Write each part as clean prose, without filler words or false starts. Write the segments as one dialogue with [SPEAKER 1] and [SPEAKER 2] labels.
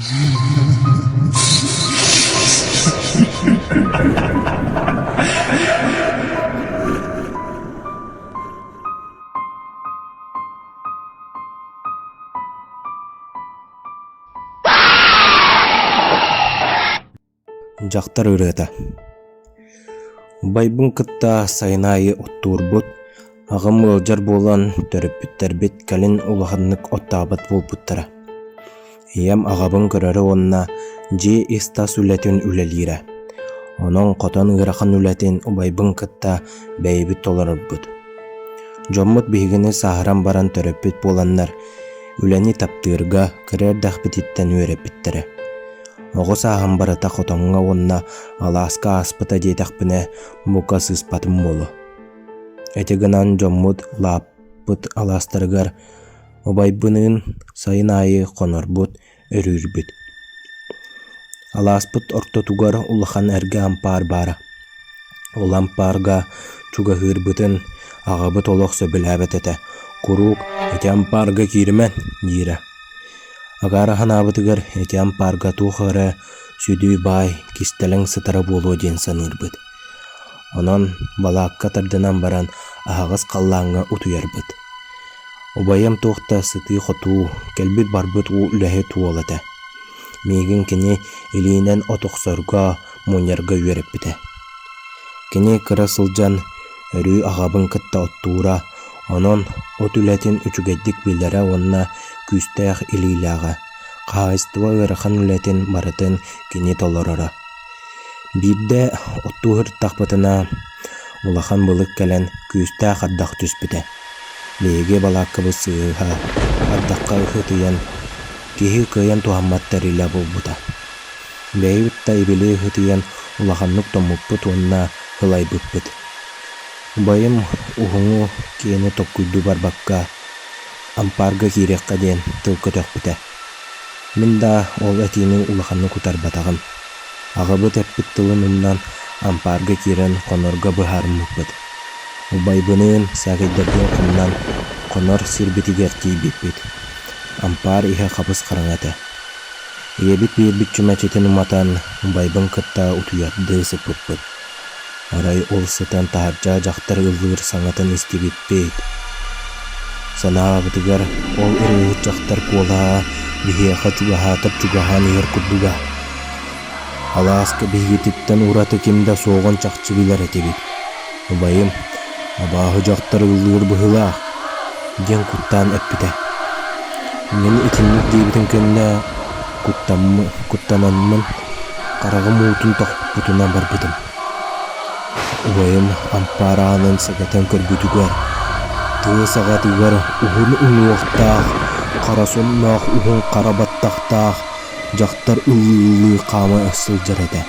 [SPEAKER 1] Дьахтар ырыата Убайбын кытта сайын аайы оттуурбут, аҕам ыалдьар буолан, төрөппүттэрбит кэлин улаханнык оттообот буолбуттара. Ийэм аҕабын көрөрө уонна дьиэ ис-тас үлэтин үлэлиирэ. Онон хотон ыарахан үлэтин убайбын кытта бэйэбит толорорбут. Дьоммут биһигини сааһыран баран төрөппүт буоланнар, үлэни таптыырга кыра эрдэхпититтэн үөрэппиттэрэ. Оҕо сааһым барыта хотоҥҥо уонна алааска ааспыта диэтэхпинэ, бука сыыспатым буолуо. Ити гынан дьоммут улааппыт алаастарыгар убайбыныын сайын аайы хонорбут, өрүүрбүт. Алааспыт ортотугар улахан эргэ ампаар баара. Ол ампаарга чугаһыырбытын аҕабыт олох сөбүлээбэт этэ, куруук «Ити ампаарга кииримэн» диирэ. Агаара санаабытыгар ити ампаарга туох эрэ сүдү баай кистэлэҥ сытара буолуо диэн саныырбыт. Онон балаакка тардынан баран аһаҕас халлааҥҥа утуйарбыт. Убайым туох да сытыы-хотуу, кэлбит-барбыт уу үлэһит уол этэ. Миигин кини илиинэн от охсорго, мунньарга үөрэппитэ. Кини кыра сылдьан өрүү аҕабын кытта оттуура, онон от үлэтин үчүгэйдик билэрэ уонна күүстээх илиилээҕэ, хаһаайыстыба ыарахан үлэтин барытын кини толороро. Биирдэ оттуу сырыттахпытына, улахан былыт кэлэн күүстээх ардах түспүтэ. Биһиги балааккабыт сыыһа ардахха ыһытыйан, киһи кыайан туһаммат тэрилэ буолбута. Бэйэбит да ибили ыһытыйан улаханнык тоҥмуппут уонна ылайбыппыт. Убайым уһуҥу киэни толкуйдуу барбакка, ампаарга киириэххэ диэн тыл көтөхпүтэ. Мин да ол этиини улаханнык утарбатаҕым. Аҕабыт эппит тылын умнан, ампаарга киирэн хонорго быһаарыммыппыт. Убайбыныын сээкэйдэрбин хомунан, хонор сирбитигэр тиийбиппит. Ампаар иһэ хабыс-хараҥа этэ. Ийэбит биэрбит чүмэчитин уматан, убайбын кытта утуйардыы сыппыппыт. Арай ол сытан таһырдьа дьахтар ыллыыр саҥатын истибиппит. Санаабытыгар ол ырыаһыт дьахтар куолаһа биһиэхэ чугаһаатар чугаһаан иһэр курдуга. Алааска биһигититтэн ураты ким да суоҕун чахчы билэр этибит. Убайым «Абааһы дьахтар ыллыыр быһыылаах» диэн куттаан эппитэ. Мин итинник диэбитим кэннэ куттанаммын хараҕым уутун тохпутунан барбытым. Убайым ампаар аанын сэгэтэн көрбүтүгэр, тыа саҕатыгар уһун уҥуохтаах, хара сонноох уһун хара баттахтаах дьахтар ыллыы-ыллыы хаама сылдьар этэ.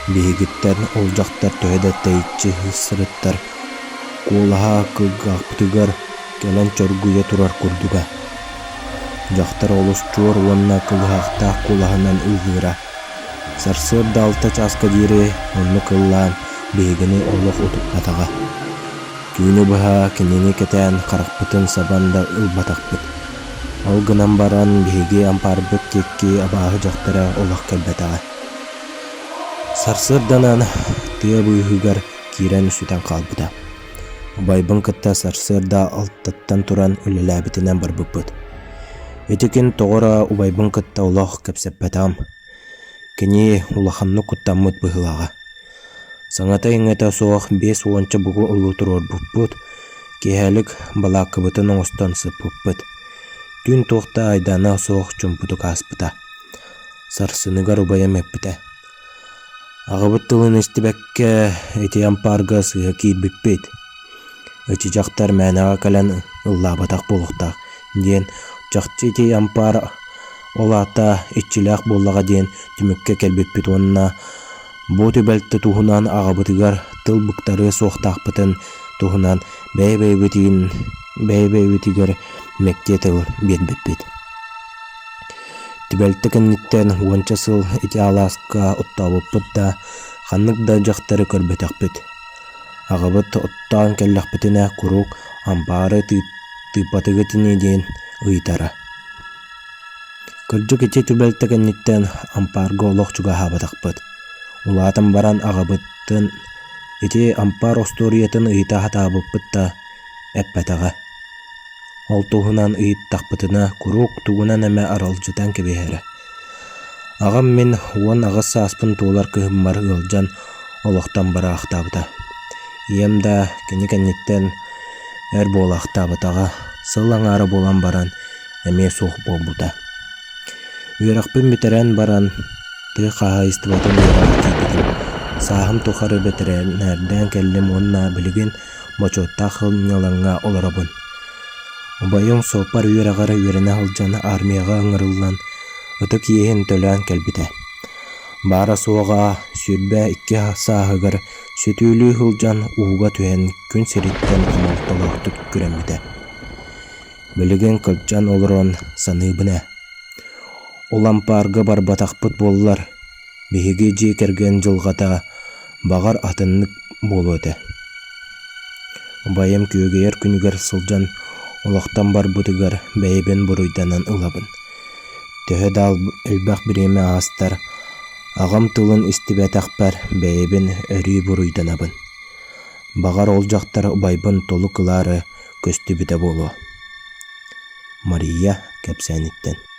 [SPEAKER 1] Биһигиттэн ол дьахтар төһө да тэйиччи сырыттар, куолаһа кулгаахпытыгар кэлэн чоргуйа турар курдуга. Дьахтар олус чуор уонна кылыһахтаах куолаһынан ыллыыра. Сарсыарда алта чааска диэри оннук ыллаан биһигини олох утуппатаҕа. Түүнү быһа кинини кэтээн харахпытын сабан да ылбатахпыт. Ол гынан баран биһиги ампаарбыт диэки абааһы дьахтара олох кэлбэтэҕэ. Сарсыарданан тыа быыһыгар киирэн сүтэн хаалбыта. Убайбын кытта сарсыарда алтаттан туран үлэлээбитинэн барбыппыт. Ити күн тоҕо эрэ убайбын кытта олох кэпсэппэтэҕим. Кини улаханнык куттаммыт быһыылааҕа. Саҥата-иҥэтэ суох биэс уонча бугу ылыы туруорбуппут, киэһэлик балааккабытын оҥостон сыппыппыт. Түүн туох да айдаана суох чуумпутук ааспыта. Сарсыныгар убайым эппитэ: «Аҕабыт тылын истибэккэ ити ампаарга сыыһа киирбиппит. Ычча дьахтар мээнэҕэ кэлэн ыллаабатах буолуохтаах» диэн чахчы ити ампаар ол аата иччилээх буоллаҕа диэн түмүккэ кэлбиппит уонна бу түбэлтэ туһунан аҕабытыгар тыл быктарыа суохтаахпытын туһунан бэйэ-бэйэбитин бэйэ-бэйэбитигэр мэктиэ тыл биэрбиппит. Түбэлтэ кэнниттэн уонча сыл ити алааска оттообуппут да, ханнык да дьахтары көрбөтөхпүт. Аҕабыт оттоон кэллэхпитинэ куруук ампаары тыыппатыгыт ини диэн ыйытара. Кырдьык ити түбэлтэ кэнниттэн ампаарга олох чугаһаабатахпыт. Улаатан баран аҕабыттын ити ампаар остуоруйатын ыйыта сатаабыппыт да эппэтэҕэ. Ол туһунан ыйыттахпытына куруук тугунан эмэ аралдьытан кэбиһэрэ. Аҕам мин 18 сааспын туолар кыһыммар ыалдьан олохтон бараахтаабыта. Ийэм да кини кэнниттэн өр буолаахтаабатаҕа, сыл аҥаара буолан баран эмиэ суох буолбута. Үөрэхпин бүтэрэн баран тыа хаһаайыстыбатын үөрэҕэр киирбитим. Сааһым тухары бэтэринээрдээн кэллим уонна билигин бочуоттаах сынньалаҥҥа олоробун. Убайым суоппар үөрэҕэр үөрэнэ сылдьан армияҕа ыҥырыллан ытык иэһин төлөөн кэлбитэ. Баара-суоҕа 22 сааһыгар сөтүөлүү сылдьан ууга түһэн күн сириттэн хомолтолоохтук күрэммитэ. Билигин кырдьан олорон саныыбын ээ, ол ампаарга барбатахпыт буоллар, биһиги дьиэ кэргэн дьылҕата баҕар атыннык буолуо этэ. Убайым күөгэйэр күнүгэр сылдьан олохтон барбытыгар бэйэбин буруйданан ылабын. Төһө да элбэх бириэмэ аастар, аҕам тылын истибэтэхпэр бэйэбин өрүү буруйданабын. Баҕар ол дьахтар убайбын толук ылаары көстүбүтэ буолуо. Мария кэпсээниттэн.